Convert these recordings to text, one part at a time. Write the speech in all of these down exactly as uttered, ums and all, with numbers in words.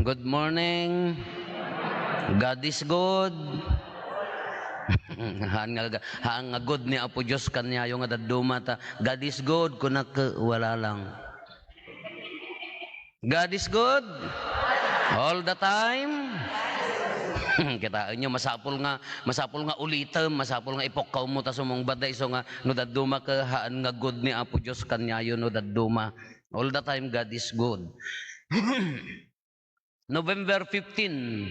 Good morning. God is good. Haan nga, haan nga good ni Apo Dios kaniayo nga dadduma ta, God is good, kunak, wala lang. God is good. All the time. Kitaenyo, masapul nga, masapul nga ulitem, masapul nga ipukkawmo ta sumungbat da isu nga, no dadduma ka, haan nga good ni Apo Dios kaniayo, no dadduma. All the time, God is good. November fifteen,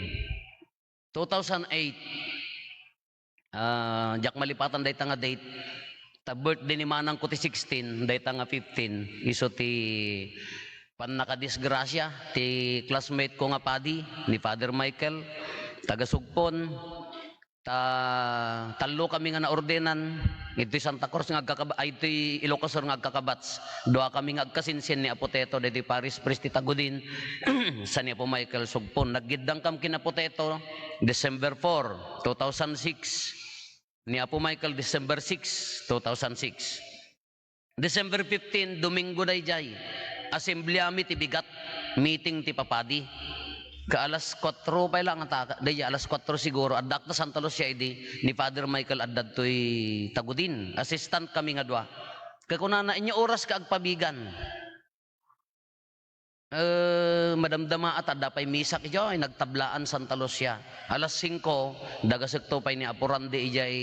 two thousand eight. Ah, diak malipatan dayta nga date. Ta birthday ni manangko ti sixteen, dayta nga fifteen. Isu ti pannakadisgrasia ti classmate ko nga padi, ni Father Michael, taga Sugpon. Ta tallo kami nga naordenan. Itoy Santa Cruz nga agkakaba-, ay, itoy Ilocos Sur nga agkakabats. Dua kami nga agkasinsin ni Apo Teto, ditoy Parish Priest ti Tagudin, sa ni Apo Michael Sugpon. Naggiddang kam ken Apo Teto, December four, two thousand six. Ni Apo Michael, December six, two thousand six. December fifteen, Domingo dayjay. Asembliami ti bigat, meeting ti papadi. Ka alas kuatro pay lang ta, dayjay alas kuatro siguro, addaak ta Santa Lucia idi, ni Father Michael adda ditoy Tagudin. Assistant kami nga dua. Ka kunana, "Inyo oras ka agpabigan." Eh, madamdama a ta adda pay misak idiay nagtablaan Santa Lucia. Alas singko, dagasekto pay ni Apo Randy idiay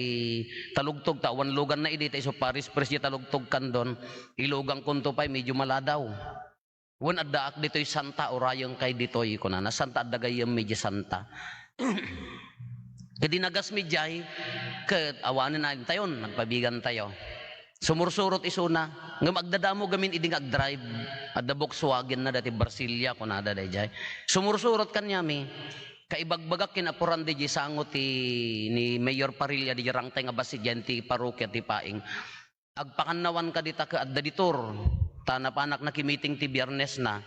Talugtog, ta awan luganna idi, ta isu Parish Priest idiay Talugtog kandon, ilugankonto pay medyo maladaw. Wen addaak ditoy Santa, urayengkay ditoy, kunana, Santa, adda gayyemmi idiay Santa. Ket di nagasmi idiay, ket awanen a intayon, nagpabigantayo. Sumursurot isuna, ngem agdadamo gamin idi nga agdrive. Adda Volkswagen na dati Brasilia, kunada dayjay. Sumursurot kaniami, kaibagbagak ken Apo Randy diay sango ti ni Mayor Parilla diay rangtay nga bassit diay ti parokia ti Paing. Agpakannawan ka dita ket adda di tour. Ta napanak nakimiting ti Biernes na.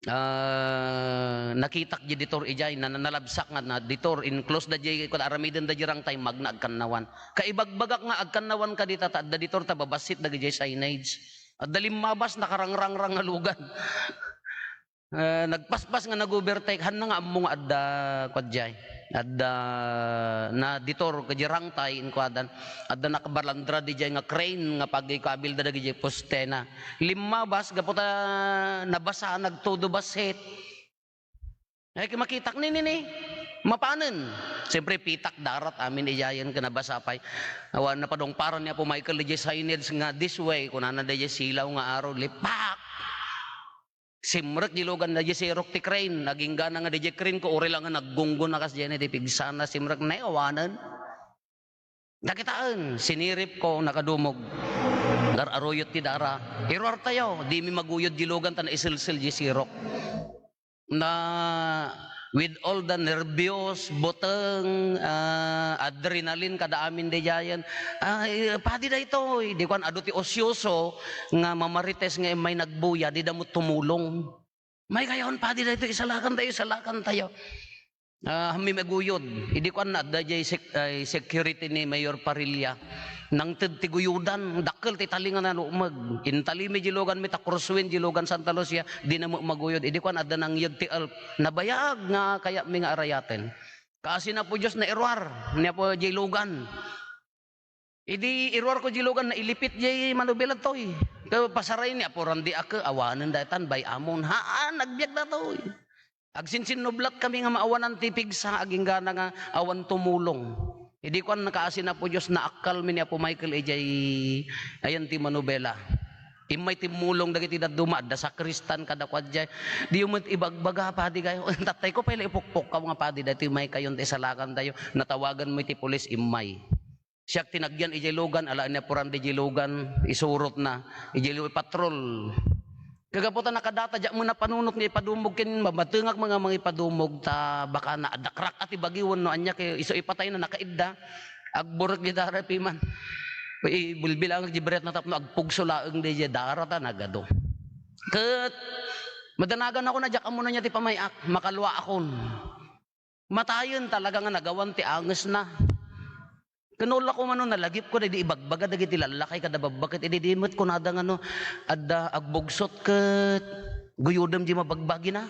Ah, nakitak diay di tour idiay, na, na, nalabsak nga na di tour, in-close da diay, kun aramiden da diay rangtay, magna agkannawan. Kaibagbagak nga agkannawan ka dita, ta adda di tour, ta babassit dagidiay signage. Adda limmabas, nakarangrang nga lugan. Eh, nagpaspas nga nag-overtake, hanna nga ammo nga adda, kua diay. Adda na di tour, kadi rangtay, inkuadan. Adda nakabalandra didiay nga crane nga pagikabilda dagidiay postena. Limmabas, gapu ta nabasa, nagtudo bassit. Ay, makitak ni, ni, ni. Mapanen. Siyempre, pitak darat amin idiayen ken nabasa pay. Awan napadungparan ni Apo Michael didiay signage nga this way, kunana didiay silaw nga aro, lipak! Simrek diay lugan na diay sirok ti crane. Naginggana nga diay crane ko, uri lang nga naggunggona kas diay na ti pigsana, simrek na awanen. Nakitaen, siniripko, nakadumog. Gar-aruyot ti dara. Iruartayo, dimi maguyod diay lugan ta naiselsil diay sirok. Na, with all the nerbios, buteng, ah, adrenaline, kada amin didiayen. Ay, padi daytoy. Di kuan, adu ti osyoso nga mamarites nga immay nagbuya, dida met tumulong. May kayon, padi daytoy, isalakantayo, isalakantayo. Ah, hammi maguyod. Idi kuan na, adda diay sec-, ay, security ni Mayor Parilla. Nangted ti guyodan, dakkel ti tali nga nalumeg. Intalimi diay lugan mi ta crosswind diay lugan Santa Lucia, dina met maguyod. Idi kuan, adda nangyeg ti elf. Nabayag nga kayatmi nga arayaten. Kaasi na Apo Dios, nairuar ni Apo diay lugan. Idi iruarko diay lugan, nailipit diay manubela toy. Ket pasaray ni Apo Randy a ket awanen daytan, bay-amon. Haan, nagbiag datoy. Agsinsinnublat kami nga maawanan ti pigsa, aginggana nga awan tumulong. Idi kuan, kaasi na Apo Dios, naakkalmi ni Apo Michael idiay ayan ti manubela. Immay timmulong dagiti dadduma, adda sakristan kadakuada diay. Diyo met ibagbaga, padi kayo. Tatay ko pay la ipukpukkaw nga padi, daytoy may kayon ta isalakantayo. Natawagan mo iti pulis, immay. Siak ti nagyan idiay lugan, alaen ni Apo Randy diay lugan, isurotna, idiay lu-, patrol. Kagapu ta nakadata, diak met napanunot nga ipadumog ken mamatengak nga mangipadumog ta baka naadakrak a ti bagi wenno ania ket isu ipatayna, nakaidda. Agburek diay dara piman. Ibilbilangak diay beret na tapno agpugso laeng diay dara ta nagadu. Ket madanagan ako na diak ammo ania ti pamay-ak, makaluaakon. Matayen talaga nga nagawan ti angesna. Ken no, la ko mano, nalagipko daydi ibagbaga dagiti lallakay kada babbaket. Idi di met kunada nga no, adda agbugsot ket guyodem di mabagbagina.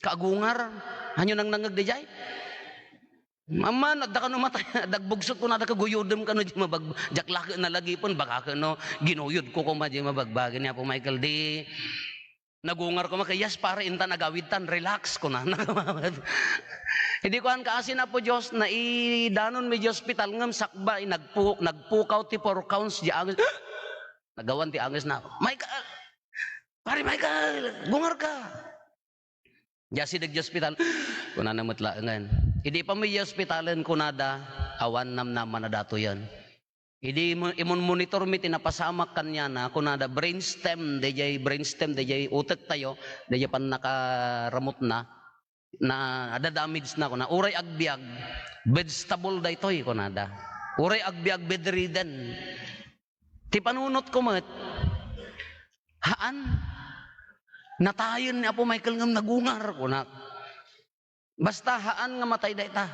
Kaagungar. Hanyo nangnangngeg daydiay? Amman, adda kano matay, adda agbugsot kunada, kaguyodem kano di mabag-, diak la ket nalagipen, baka kano ginuyodko koma di mabagbagi ni Apo Michael, di nagungar koma, kayas, pare, intan agawidtan, relax, kunana. Idi kuan, kaasi ni Apo Dios, naidanonmi di ospital, ngem sakbay, nagpu-, nagpukaw ti four counts di anges. Nagawan ti angesna. "Michael! Pare Michael! Gungarka!" Diay asideg di ospital, kunana met laengen. Idi pammi di ospitalen, kunada, awan namnama na datoyen. Idi imu-, imun-monitormi ti napasamak kaniana, kunada, brainstem, daydiay brainstem, daydiay utektayo, daydiay pannakaramutna, na, adda damage na, kuna. "Uray agbiag, vegetable daytoy," kunada. "Uray agbiag, bedridden." Ti panunotko met, "Haan, natayen ni Apo Michael ngem nagungar," kunak. Basta haan nga matay dayta.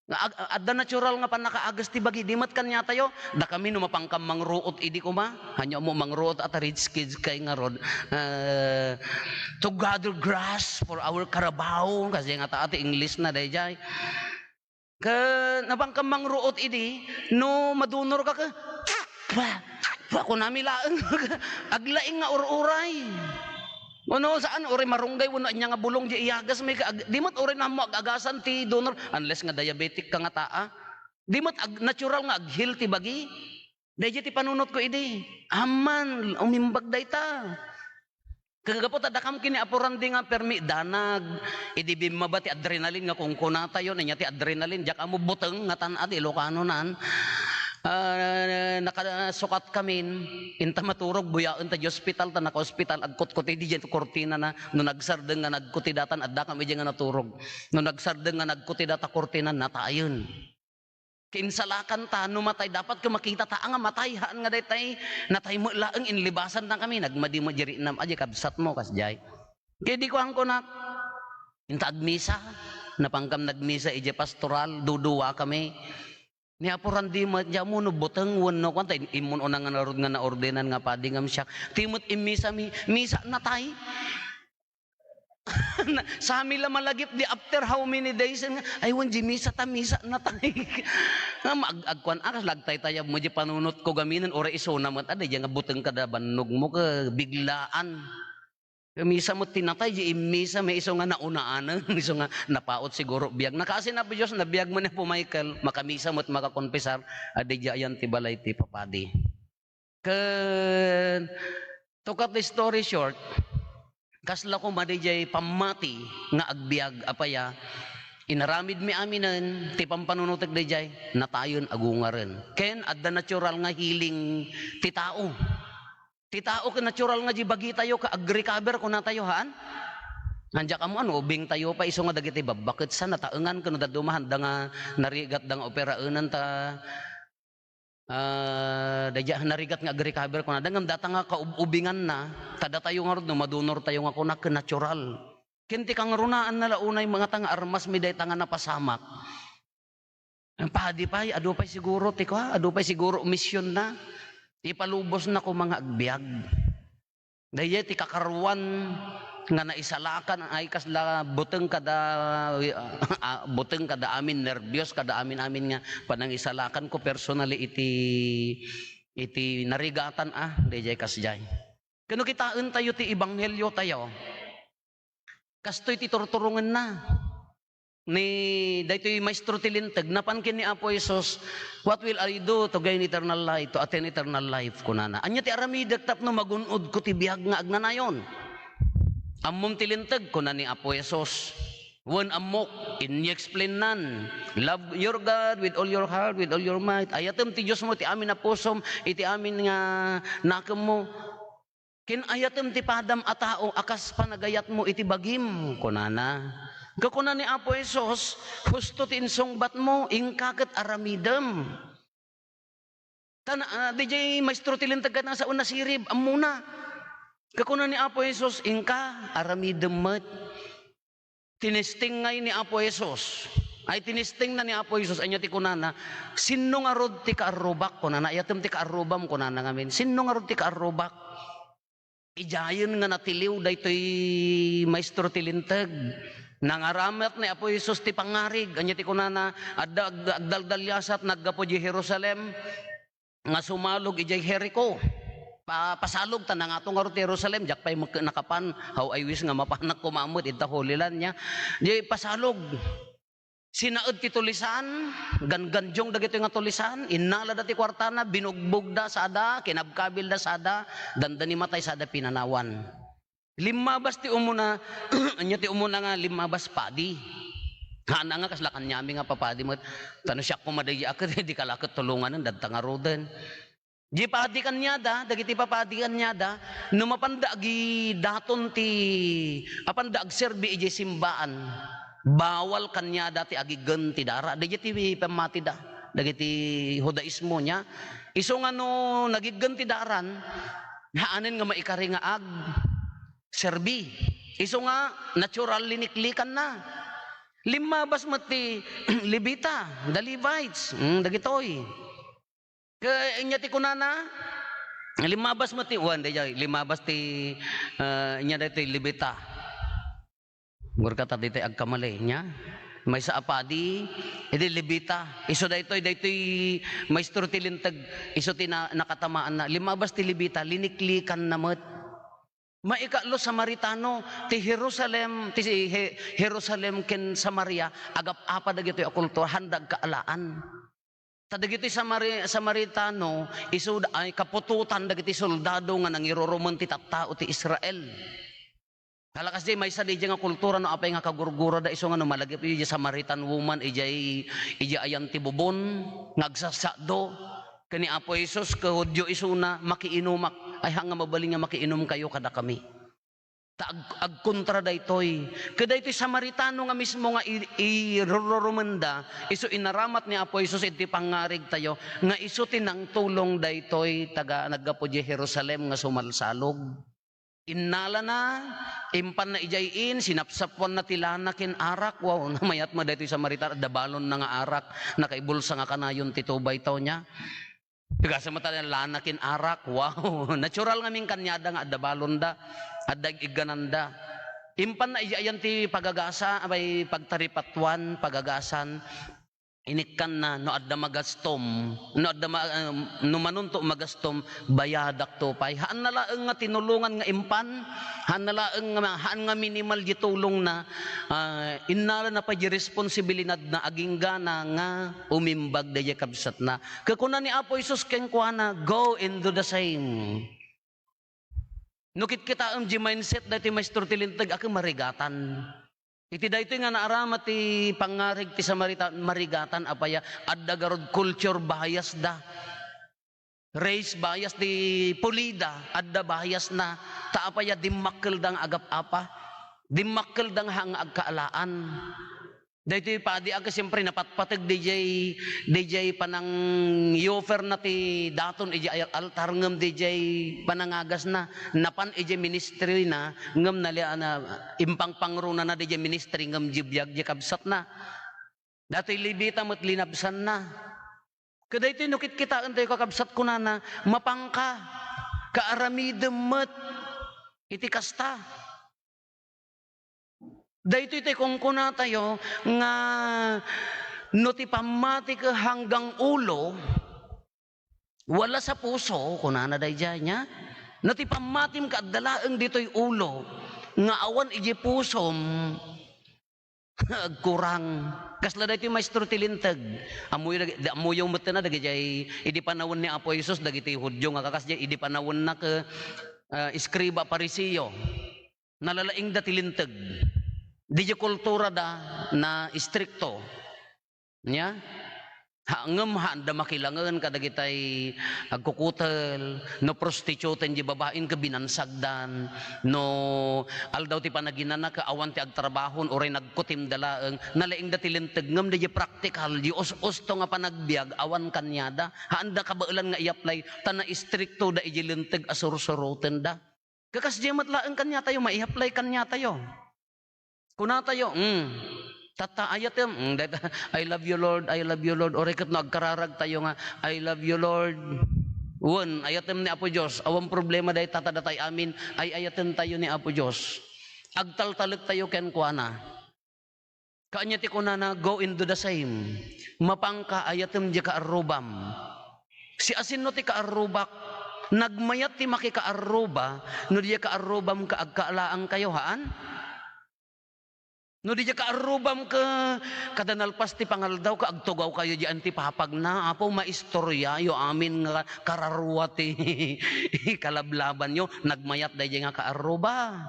Nga ag-, adda natural nga pannakaages ti bagi, di met kaniatayo. Dakami no mapankam mangruot idi koma. Hanyo ammo mangruot a ta rich kids kay ngarud. Eh, "To gather grass for our carabao." Kasi nga ta ti English na dayjay. Ket napankam mangruot idi, no madunorka ket, "Pwa! Pwa!" kunami laeng. Aglaing nga ur-uray. Ono, saan, uray marunggay wenno ania nga bulong di iyagasmi, ket ag-, di met uray nammo ag-agasan ti donor, unless nga diabetic ka nga taa. Di met ag-, natural nga ag-heal ti bagi. Daydiay ti panunotko idi. Aman, umimbag dayta. Kaggapu ta dakam ken ni Apo Randy nga permi danag, idi bimmaba ti adrenaline nga kunkunatayo, ania ti adrenaline, diak ammo buteng nga tan-ad, Ilocano nan. Ah, nakasukat kamin, inta maturog, buyaen ta di ospital, ta naka-ospital, agkutkuti diay kurtinana, no nagsardeng nga nagkutida tan, adda kam idiay nga naturog. No nagsardeng nga nagkutida ta kurtina, natayen. Ket insalakan ta no matay, dapat ket makita ta nga matay, haan nga daytay natay met laeng, inlibasan na kami, nagmadi met di rinam, a, di kabsat mo, kasdiay. Ket di kuan kunak, inta agmisa, napankam nagmisa idiay pastoral, duduwa kami. Ni Apo Randy met, diammo no buteng wenno kuan, ta in-, immun unay nga ngarud nga naordenan nga padi ngem siak. Ti met immisa mi, misa natay. Na, sami la malagip di after how many days, nga, "Ay, wen, di misa ta, misa natay." Nga mag-, agkuan, a, kas la agtaytayab mo di panunotko gaminen, uray isuna met, a, daydiay nga buteng kada bannogmo, ke biglaan. Ke misa met ti natay, di immisa, may isu nga naunaan, isu nga napaut siguro biag. Nakaasi na Dios, nabiag mo ni Apo Michael, makamisa met, makakonfesar, a, daydiay ayan ti balay ti papadi. Ken, to cut the story short, kasla koma daydiay pammati nga agbiag, apay a, inaramidmi aminen ti pampanunotek daydiay, natayen, agungaren. Ken adda natural nga healing ti tao. Ti tao ket natural nga di bagitayo ket agrecover kunatayo, haan? Ngem diak ammo no ubingtayo pay isu nga dagiti babbaketsan, nataengan ken no dadduma, haan da nga narigatda nga operaenan ta Ah, daydiay narigat nga agrecover kunada, ngem data nga kaub-ubinganna, ta datayo ngarud no madunortayo nga kunak ken natural. Ken ti kangrunaan na la unay mangata nga armasmi dayta nga napasamak. Padi pay, adu pay siguro ti kua, adu pay siguro misionna. Ipalubosna koma nga agbiag. Daydiay ti kakaruan nga naisalakan, ay, kasla buteng kada, ah, buteng kada amin, nerbios kada amin-amin nga panangisalakan ko personally iti, iti narigatan a daydiay kasdiay. Ken no kitaentayo ti ebangheliotayo, kastoy ti turturongenna. Ni daytoy maestro ti Linteg, napan ken ni Apo Jesus, "What will I do to gain eternal life, to attain eternal life?" kunana. "Ania ti aramidek tapno magun-odko ti biag nga agnanayon?" "Ammom ti Linteg," kuna ni Apo Jesus. "Wen, ammok." Ini-explainnan, "Love your God with all your heart, with all your might. Ayatem ti Diosmo iti amin a pusom, iti amin nga nakemmo." "Ken ayatem ti padam a tao a kas panagayatmo iti bagim," kunana. Kakuna ni Apo Jesus, "Husto ti insungbatmo, inka ket aramidem." Ta na, ah, daydiay maestro ti Linteg ket nasa una sirib, ammona. Kakuna ni Apo Jesus, "Inka, aramidem met." Tinesting ngay ni Apo Jesus. Ay, tinestingna ni Apo Jesus. Ania ti kunana? "Sinno ngarud ti kaarrubak?" kunana. "Ayatem ti kaarrubam?" kunana ngamin. "Sinno ngarud ti kaarrubak?" Idiayen nga natiliw daytoy maestro ti Linteg. Nangaramut ni Apo Jesus ti pangngarig. Ania ti kunana? Adda ag-, agdaldaliasat naggapu idiay Jerusalem nga sumalog idiay Jerico. Pa-, pasalog ta nangato ngarud ti Jerusalem, diak pay met nakapan. How I wish nga mapanak koma met ita Holy Land, nia. Di pasalog. Sinaed ti tulisan, gangandiong dagitoy nga tulisan, innalada ti kuartana, binugbogda sada, kinabkabilda sada, dandani matay sada pinanawan. Limmabas ti umuna, ania ti umuna nga limmabas? Padi. Haanna nga kasla kaniami nga papadi met, ta no siak koma daydi a ket, dika la ket tulonganen, dadta ngaruden. Di padi kaniada, dagiti papadi kaniada, no mapanda agidaton ti, mapanda agserbi idiay simbaan, bawal kaniada ti agiggen ti dara. Daydiay ti pammatida, dagiti Judaismo, nia. Isu nga no nagiggen ti daran, haanen nga maikari nga agserbi. Isu nga natural liniklikanna. Limmabas met ti Levita, the Levites, mm, dagitoy. Ket ania ti kunana? Limmabas met ti, wen, daydiay, limmabas ti, ah, ania daytoy, Levita. Gurka ta ditoy agkamali, nia? Maysa a padi, idi Levita. Isu daytoy, daytoy maestro ti Linteg, isu ti na-, nakatamaanna. Limmabas ti Levita, liniklikanna met. Maikatlo, Samaritano, ti Jerusalem, ti He-, Jerusalem ken Samaria, agap-apa dagitoy a kultura, haanda agkaalaan. Ta dagitoy Samari-, Samaritano, isu da-, ay kaputotan dagiti soldado nga nangirurumen ti tattao ti Israel. Kalakas di maysa di nga kultura no apay nga kagurgurada isu nga no malagip idiay Samaritan woman, idiay, idiay ayan ti bubon, nga agsasado. Ken ni Apo Jesus, ket Judio isuna, makiinumak. Ay, haan nga mabalin nga makiinum kayo kadakami. Ta ag-, agkontra daytoy. Ket daytoy Samaritano nga mismo nga i-, irururumenda, isu inaramat ni Apo Jesus iti pangngarigtayo, nga isu ti nangtulong daytoy taga naggapu idiay Jerusalem nga sumalsalog. Innalana, impanna idiay inn, sinapsapuanna ti lana ken arak. Wow, namayat met daytoy Samaritano, adda balonna nga arak, nakaibulsa nga kanayon ti tubaytayo, nia. Gasem met a lana ken arak, wow. Natural ngamin kaniada nga adda balonda, adda ig-iggananda. Impanna idiay ayan ti pagagasa, apay pagtaripatuan, pagagasan. Inikkanna, no adda magastom, no adda ma-, um, no manunto magastom, bayadakto pay. Haanna laeng nga tinulongan nga impan, haanna laeng nga, haan nga minimal di tulongna, ah, innalana pay di responsibilidadna, aginggana nga umimbag daydiay kabsatna. Ket kuna ni Apo Jesus kenkuana, "Go and do the same." No kitkitaem di mindset daytoy maestro ti Linteg, a ket marigatan. Iti daytoy nga naaramat ti pangngarig ti Samaritan, marigatan apay a, adda garud culture bias da. Race bias ti pulida, adda bias na. Ta apay a, dimmakkelda nga agap-apa. Dimmakkelda nga haan nga agkaalaan. Daytoy padi a ket siempre napatpateg didiay, didiay panang-offerna ti daton idiay altar ngem didiay panangagasna, napan idiay ministryna ngem nali-, na, impangpangrunana didiay ministry ngem di biag di kabsatna. Datoy Levita met linabsanna. Ket daytoy no kitkitaentayo, kakabsat, kunana, "Mapanka, kaaramidem met iti kasta." Daytoy ti kunkunatayo nga no ti pammati ket hanggang ulo, wala sa puso, kunana daydiay, nia. No ti pammatim ket adda laeng ditoy ulo, nga awan idiay pusom, agkurang. Kasla daytoy maestro ti Linteg. Ammoyo dag-, da-, ammoyo met na dagidiay idi panawen ni Apo Jesus, dagiti Judio nga kakasdiay, idi panawenna ket, ah, eskriba, Fariseo. Nalalaingda ti Linteg. Didiay kulturada na istrikto. Nia? Ha, ngem haanda makilangen kadagitay agkukutel, no prostitute diay babain ket binansagdan, no aldaw ti panaginana ket awan ti agtrabahon, uray nagkutimda laeng, nalaingda ti Linteg, ngem didiay praktikal, didiay us-usto nga panagbiag, awan kaniada. Haanda kabaelan nga i-apply, ta naistriktoda idiay Linteg a sursurotenda. Kakasdiay met laeng kaniatayo, mai-apply kaniatayo. Kunatayo, mm, "Tatta, ayatem?" Mm, dayta, "I love you, Lord. I love you, Lord." Uray ket no agkararagtayo nga, "I love you, Lord." Wen, ayatem ni Apo Dios. Awan problema dayta ta datay amin, ay-ayatentayo ni Apo Dios. Agtaltalektayo kenkuana. Kaanya ti kunana, "Go and do the same." Mapanka, ayatem diay kaarrubam. Siasino ti kaarrubak? Nagmayat ti makikaarruba no diay kaarrubam ket agkaalaankayo, haan? No diay kaarrubam ket kada nalpas ti pangaldaw ket agtugawkayo diay ti papagna, Apo, maistoryayo amin nga kararua ti kalablabanyo, nagmayat daydiay nga kaarruba.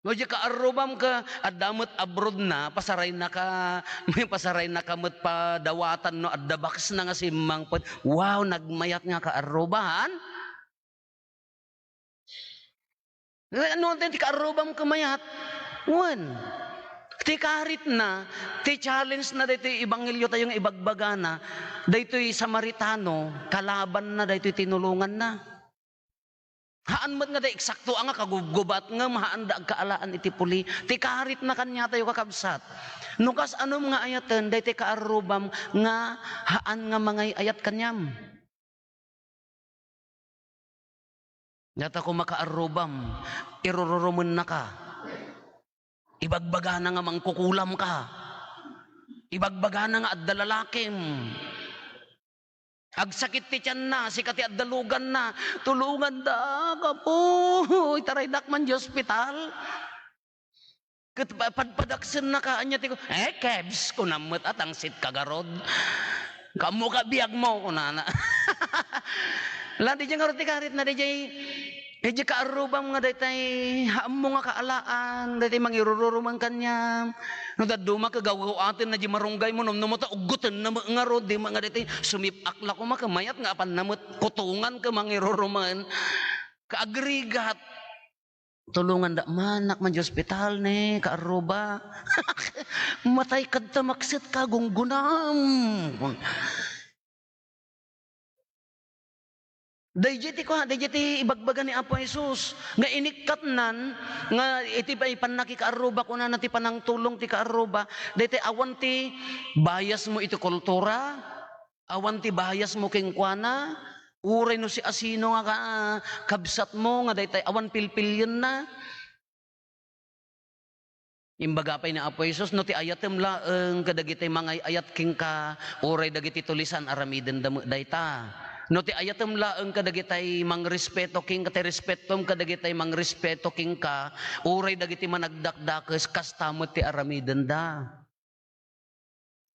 No diay kaarrubam ket adda met abroad na, pasarayna ka, pasarayna ka met padawatan no adda baksna nga simmangpet. Wow, nagmayat nga kaarruba, haan? Ano ti kaarrubam ket mayat? Wen. Ti karitna, ti challenge na daytoy ebanghelio tayo nga ibagbagana, daytoy Samaritano, kalaban na daytoy tinulonganna. Haan met nga da eksakto a nga kagubgubat ngem haan da agkaalaan iti puli. Ti karitna kaniatayo, kakabsat. No kas-anom nga ayaten, daytoy kaarrubam nga haan nga mangay-ayat kaniam. Data ko makaarrubam, irururumennaka. Ibagbagana nga mangkukulamka. Ibagbagana nga adda lalakim. Agsakit ti tianna, sika ti adda luganna. Tulongandak, Apo. Itaraydak man diay ospital. Ket pa-, padpadaksennaka, ania ti ku-, "Eh, Kebs," kunam met, "a, tangsit ka garud. Kaammo ka biagmo," kunana. La, diay ngarud ti karitna, diay, diay kaarrubam nga daytay, haammo nga kaalaan, daytay mangirururumen kaniam. No dadduma ket gawgawatenna diay marunggaymo, numnumota, uggotenna met ngarud, di met nga daytay, sumip-ak la koma, ket mayat nga apanna met, kutongan ket mangirurumen. Kaagrigat. Tulongandak man, haan man diay ospital ne, kaarruba. Matay kadta makset ka, gunggunam. Daydiay ti kua-, daydiay ti ibagbaga ni Apo Jesus nga inikkatnan nga iti pay pannakikaarruba, kunana ti panangtulong ti kaarruba, daytoy awan ti bias mo iti kultura, awan ti bias mo kenkuana, uray no siasino nga ka-, kabsat mo nga daytay awan pilpilienna. Imbaga pay ni Apo Jesus, "No ti ayatem laeng kadagiti mangay-ayat kenka, uray dagiti tulisan, aramidenda met dayta. No ti ayatem laeng kadagitay mangrespeto kenka, ti respetom kadagitay mangrespeto kenka, uray dagiti managdakdakes, kasta met ti aramidenda."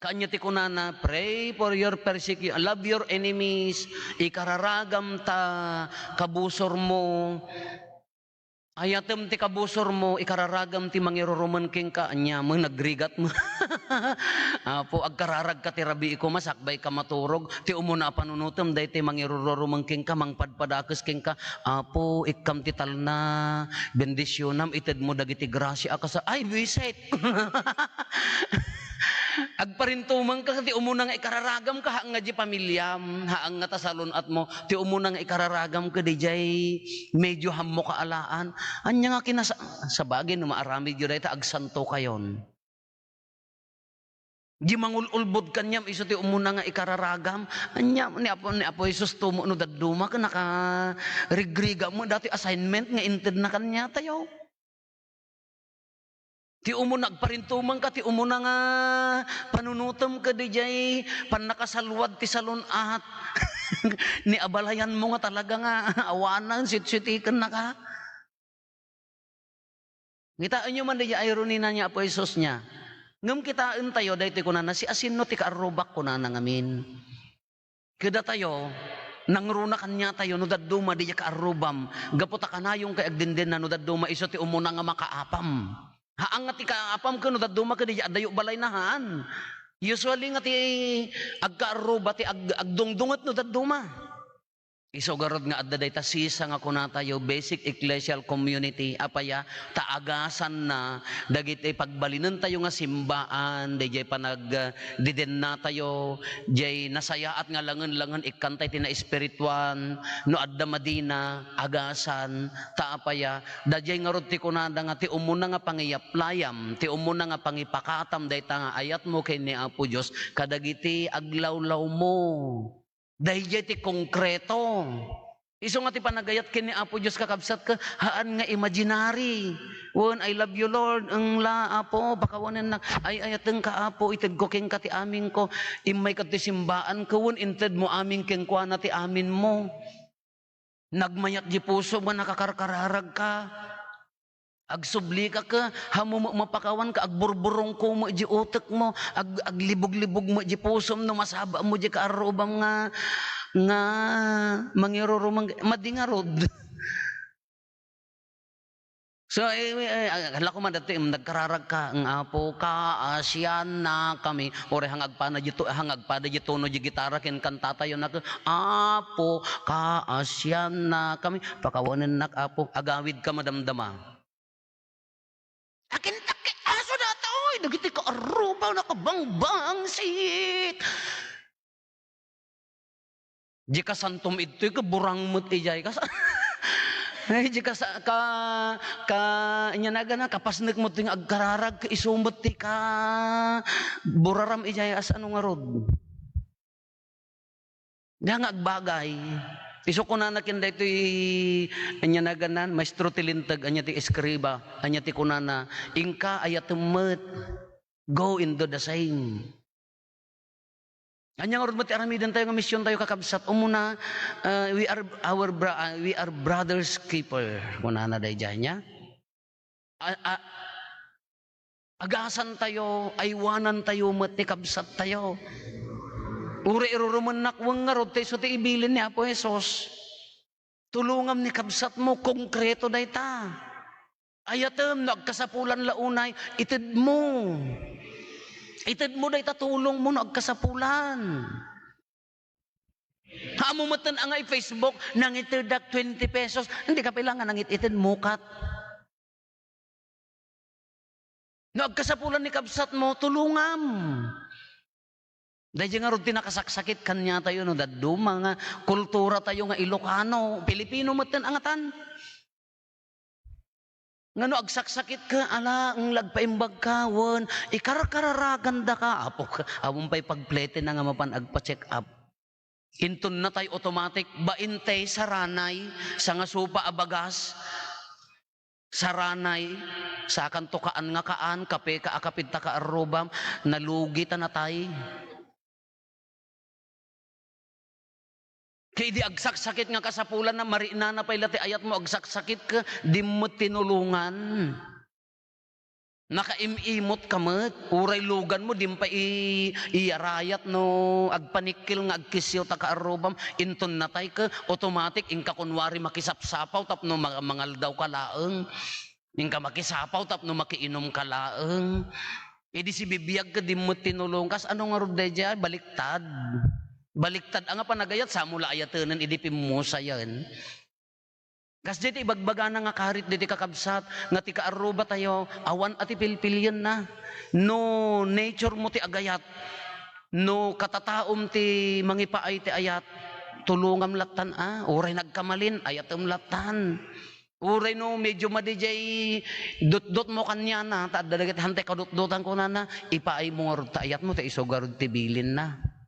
Kaanya ti kunana, "Pray for your persecu-, love your enemies." Ikararagam ta kabusormo. Ayatem ti kabusormo, ikararagam ti mangirurumen kenka. Ania met, nagrigat met. Apo, agkararagka ti rabii koma, sakbayka maturog. Ti umuna a panunotem, daytoy mangirururumen kenka, mangpadpadakes kenka. Apo, ikkam ti talna, bendisionam, itedmo dagiti grasia a kasa-, ay, buisit! Agparintumengka, ti umuna nga ikararagamka, haan nga diay pamiliam, haan nga ta salun-atmo, ti umuna nga ikararagamka, diay medyo hammok a alaan. Ania nga kinasa-, sabagay, no maaramidyo dayta, agsantokayon. Di mangul-ulbod kaniam isu ti umuna nga ikararagam. Ania, ni Apo, ni Apo Jesus tumo no dadduma ket nakarigriga met datoy assignment nga intedna kaniatayo. Ti umuna agparintumengka, ti umuna nga panunotem ket diay pannakasalwad ti salun-at. Ni abalayanmo nga talaga nga awanen, sitsutikennaka. Kitaenyo man diay irony na ni Apo Jesus nia. Ngem kitaentayo daytoy kunana, "Siasino ti kaarrubak?" kunana ngamin. Kadatayo, nangruna kaniatayo no dadduma diay kaarrubam, gapu ta kanayon kay agdindenna no dadduma isu ti umuna nga makaapam. Haan nga ti kaapam ken no dadduma ket diay addayo balayna, haan. Usually nga ti agkaarruba ti ag-, agdungdunget no dadduma. Isu garud nga adda dayta sisa nga kunatayo, basic ecclesial community. Apay a? Ta agasanna dagiti pagbalinentayo nga simbaan, daydiay panagdidennatayo, diay nasayaat nga langen-langen ikkantay ti naespirituan, no adda madina, agasan, ta apay a? Daydiay ngarud ti kunada nga ti umuna nga pangiyaplayam, ti umuna nga pangipakatam dayta nga ayatmo ken ni Apo Dios kadagiti aglawlawmo. Daydiay ti konkreto. Isu nga ti panagayat ken ni Apo Dios, kakabsat, ket haan nga imaginary. Wen, "I love you, Lord." Eng la, Apo, pakawanennak. Ay-ayatenka, Apo, itedko kenka ti amin ko. Immay kadto simbaan ket wen, intedmo amin kenkuana ti amin mo. Nagmayat di puso nga nakakarkararag ka. Agsubli ka ket, hamu met mapakawan ka, agburburong ko met di utek mo, ag-, aglibog-libog met di pusom no masaba mo di kaarrubam nga, nga mangirurumang, madi ngarud. So, eh, eh, eh, hala ko man dati, mm, nagkararag ka, ang Apo, kaasian na kami. Uray hang agpana di to-, hang agpada di tono di gitara, ken kanta tayo na, Apo, kaasian na kami. Pakawanen nak, Apo. Agawid ka, madamdama. Akin takit aso data, oy, dagiti kaarruba nakabangbangsit. Di kasantom idtoy, kaburang met ijay. Kas-, ay, di kasa-, ka, ka, inya nagana, kapasnek met nga agkararag, ka isu met ti ka buraram ijay, as ano ngarud. Diay nga agbagay. Isu kunana ken daytoy, ania naganan, maestro ti linteg, ania ti eskriba, ania ti kunana, "Inka, ayatem met. Go and do the same." Ania ngarud met ti aramiden tayo nga mision tayo, kakabsat? Umuna, ah, we are our bra-, ah, we are brothers keeper. Kunana daydiay, nia? A-, a-, agasan tayo, aywanan tayo met ni kabsat tayo. Uray irurumennak wen ngarud, ta isu ti ibilin ni Apo Jesus. Tulongam ni kabsat mo, konkreto dayta. Ayatem, no agkasapulan la unay, ited mo. Ited mo dayta tulong mo no agkasapulan. Hamu metten a nga i-Facebook, nangitedak twenty pesos. Hindi ka pila nga nangit-ited, mukat. No agkasapulan ni kabsat mo, tulongam. Daydiay ngarud ti nakasaksakit kaniatayo no dadduma nga kultura tayo nga Ilocano, Pilipino metten a ngatan. Nga no agsaksakit ka, ala, ng lagpaimbag ka, wen, ikarkararagan da ka, apo ka, awan pay pagplete na nga mapan agpa-check up. Inton natay automatic, bain tay saranay, sangasupa a bagas, saranay, sakanto kaan nga kaan, kape ka a kapidta ka arrubam, nalugi ta natay. Ket idi agsaksakit nga kasapulanna, marinana pay la ti ayatmo, agsaksakit ka, di met tinulongan. Nakaim-imot ka met, uray luganmo, di pay i-, iyarayat no agpanikkel nga agkisiw ta kaarrubam, inton natay ka, automatic, inka kunwari makisapsapaw tapno ma-, mangaldaw ka laeng. Inka makisapaw tapno makiinom ka laeng. Idi sibibiag ka, di met tinulong. Kas ano ngarud daydiay? Baliktad. Baliktad a nga panagayat, samo la ayatenen idi pimmusayen. Kasdiay ti ibagbagana nga karit diti kakabsat, nga ti kaarruba tayo, awan a ti pilpilienna. No nature mo ti agayat, no katataom ti mangipaay ti ayat, tulongam lattan a, uray nagkamalin, ayatem lattan. Uray no medyo madi jay dutdot mo kaniana, ta adda dagiti hantay kadutdotan kunana, ipaay mo ngarud ta ayat mo, ta isu garud ti bilinna.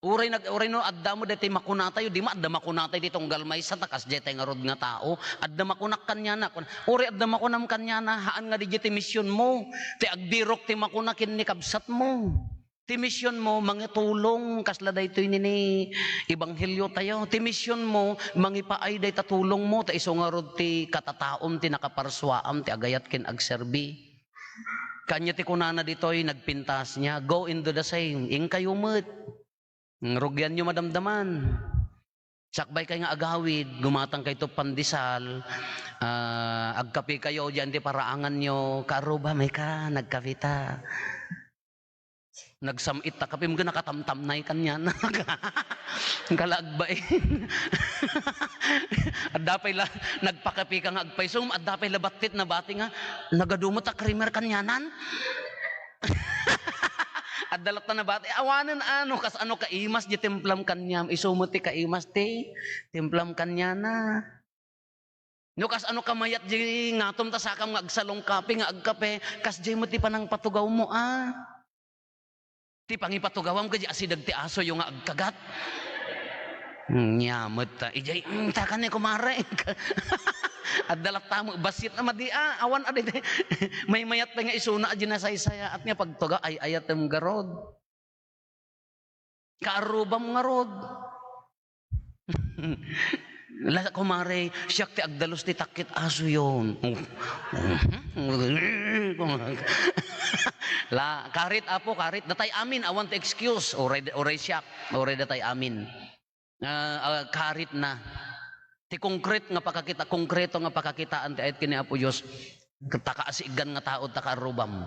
Uray nag-, uray no adda mo daytoy makuna tayo, di ma adda makuna tayo ti tunggal maysa, ta kasdiay tay ngarud nga tao. Adda makunak kaniana, kun-, uray adda makunam kaniana, haan nga di ti mision mo, ti agbirok ti makuna ken ni kabsat mo. Ti mision mo, mangitulong, kasla daytoy nini ebanghelio tayo. Ti mision mo, mangipaay dayta tulong mo, ta isu ngarud ti katataom ti nakaparsuaam ti agayat ken agserbi. Kanya ti kunana ditoy, nagpintas niya, "Go and do the same." Inkayo met. Rugianyo madamdaman. Sakbay kay nga agawid, gumatang kayto pandesal, ah, agkape kayo, diyan ti paraangan nyo, "Kaarruba, may ka, nagkape ta." Nagsam-it ta kapim, nakatamtamnay kaniana. Kalagbain. Adda pay la, nagpakape ka nga agpayso, adda pay la battit nabati nga, "Nagadu met a creamer kanianan?" Adda latta nabati, awanen ano, kas ano kaimas di timplam kaniam, isu met ti kaimas ti timplam kaniana. No kas ano kamayat di ngatom ta sakam nga agsalong kape nga agkape, kasdiay met ti panangpatugawmo a. Ti pangipaatugawam kadi asideg ti asoyo nga agkagat. Nia met ta, ijay, mm, ta kani kumare. Adda latta met bassit a madi a, awan a didi. Maymayat pay nga isuna a dinasaysaya, at nga pagtuga, ay-ayatem garud. Kaarrubam ngarud. La, kumare, siak ti agdalus ti takkit asoyon. La, karit, apo, karit. Datay amin, awan ti excuse. Uray, uray siak, uray datay amin. Ah, ah, karitna. Ti konkret nga pakakita, konkreto nga pakakitaan ti ayat ken ni Apo Dios. Ta kaasigan nga tao ta kaarrubam.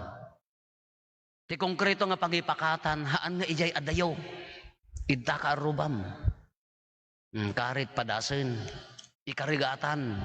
Ti konkreto nga pangipakatan, haan nga ijay adayo. Idta kaarrubam. Hmm, karit padasen. Ikarigatan.